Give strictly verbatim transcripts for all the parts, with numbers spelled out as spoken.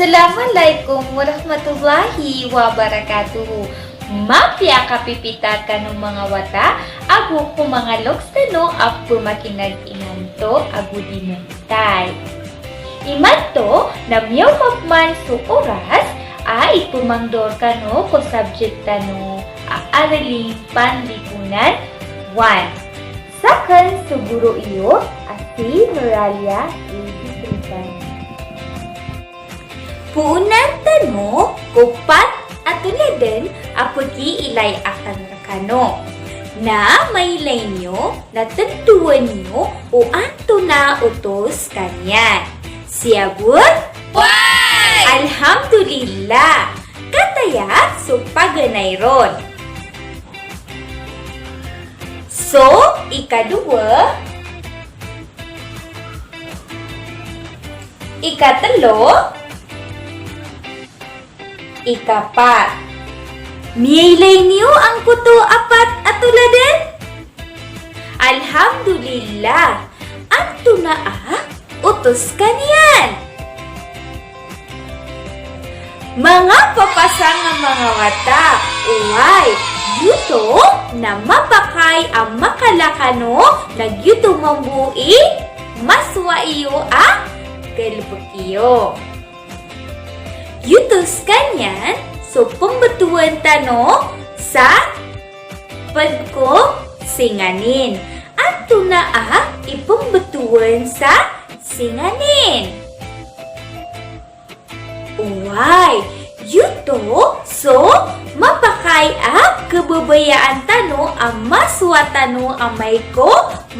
Assalamu alaikum warahmatullahi wabarakatuh. Mapiya a kapipita rkano manga wata, ago ko manga loks tano a pmakin'g imanto ago di mantay. Imanto na miyaoma pman so oras a ipmangndao rkano ko subject tano a Araling Panlipunan one. Sakn so guro iyo a si Noralia A. Bitritan. Poonan tano ko pat a toladn a pkiilay akn rkano. Na mailay niyo na tndoan iyo o antonaa oto skaniyan. Siyabot? Why? Alhamdulillah. Kataya so paganay ron. So, ikadowa, ikatlo, ikapat. Miyailay niyo angkoto a pat a toladn? Alhamdulillah. Antonaa oto skaniyan? Manga papasang a manga wata, oway, giyoto na mapakay a makala kano na giyoto mambo i masowa iyo a galbk iyo. Giyoto skaniyan so pmbtowan tano sa pd ko singanin. Antonaa i pmbtowan sa singanin? Oway, giyoto so mapakay a khababayaan tano a masowa tano amay ko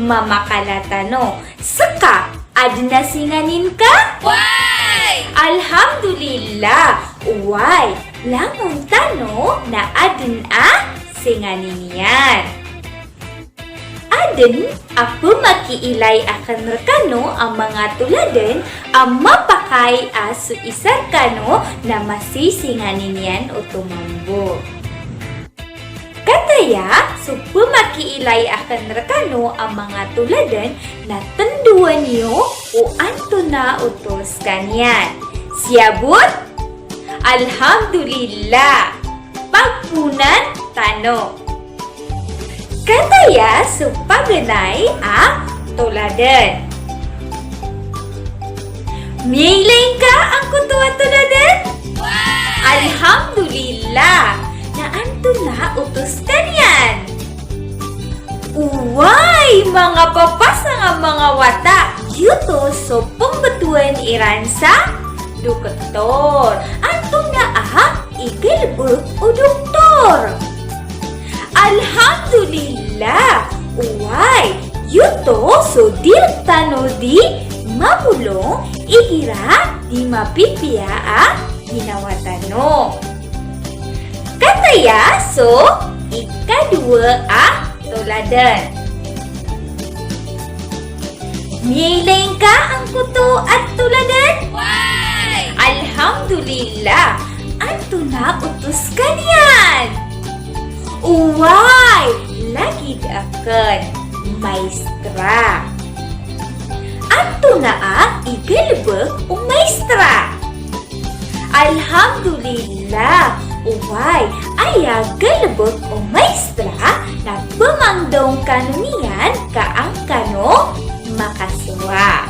mamakala tano. Ska, adn a singanin ka? Why? Alhamdulillah. Oway, langon tano na adn a singanin iyan. Adn a pmakiilay akn rkano a manga toladn a mapakay a so isa rkano na masisinganin iyan oto mambo. Kataya so pmakiilay akn rkano a manga toladn na tndoan iyo o antonaa oto skaniyan. Siyabot? Alhamdulillah. Pagpoonan tano. Kataya so paganay a toladn. Miyailay ngka angkoto a toladn? Alhamdulillah. Na antonaa oto skaniyan? Oway, manga papasang a manga wata, giyoto so pmbtowan iran sa doktor. Antonaa i galbk o doktor? Alhamdulillah. Oway, giyoto so dii rktano dii mamolong igira dii mapipiya a ginawa tano. Kataya so ikadowa a toladn. Miyailay ngka angkoto a toladn? Why? Alhamdulillah. Antonaa oto skaniyan? Oway, lagid akn, maestra. Antonaa i galbk o maestra? Alhamdulillah. Oway, aya galbk o maestra na pmangndao kano niyan ka an kano makasowa.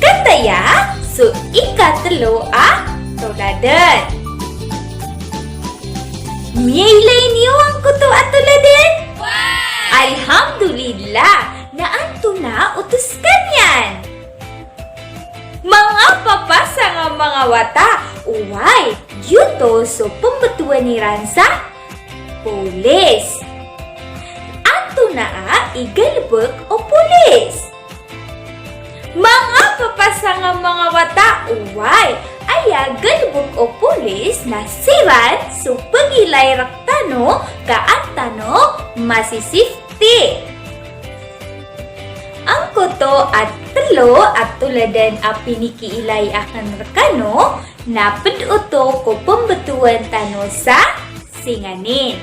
Kataya so ikatlo a toladn. Miyailay niyo angkoto a toladn? Why? Alhamdulillah. Na antonaa oto skaniyan? Manga papasang a manga wata, oway, giyoto so pmbtowan iran sa polis. Antonaa i galbk o polis? Manga papasang a manga wata, oway, aya galbk o polis na siran so pagilay rktano ka an tano masisifti. Angkoto a tlo a toladn a pinikiilay akn rkano na pd oto ko pmbtowan tano sa singanin.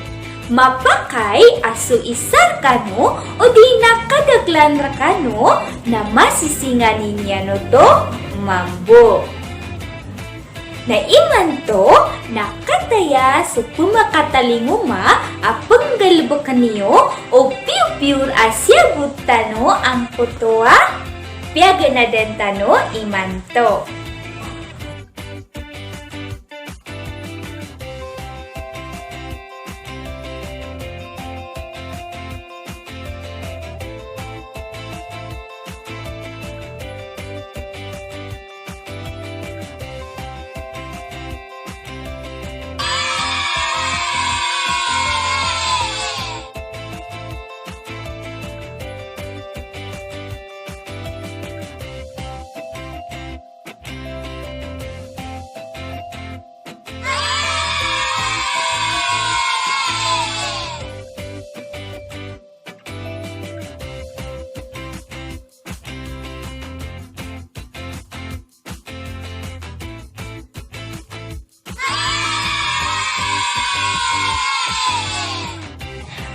Mapakay a so isa rkano odi na kadaklan rkano na masisinganin iyan oto mambo. Na imanto na kataya so pmakatalingoma a pnggalbkn iyo o piyopiyor a siyabot tano angkoto a piyaganadan tano imanto.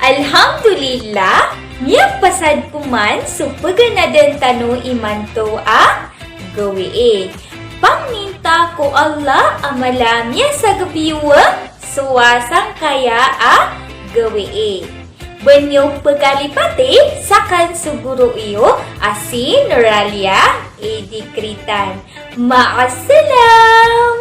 Alhamdulillah, miyapasad ko man so paganadan tano imanto a gawii. Pangninta ko Allah a mala miyasagpiyo so sangkaya a gawii. Bniyo pkalipati sakan so guro iyo a si Noralia Idikritan. Ma'assalam!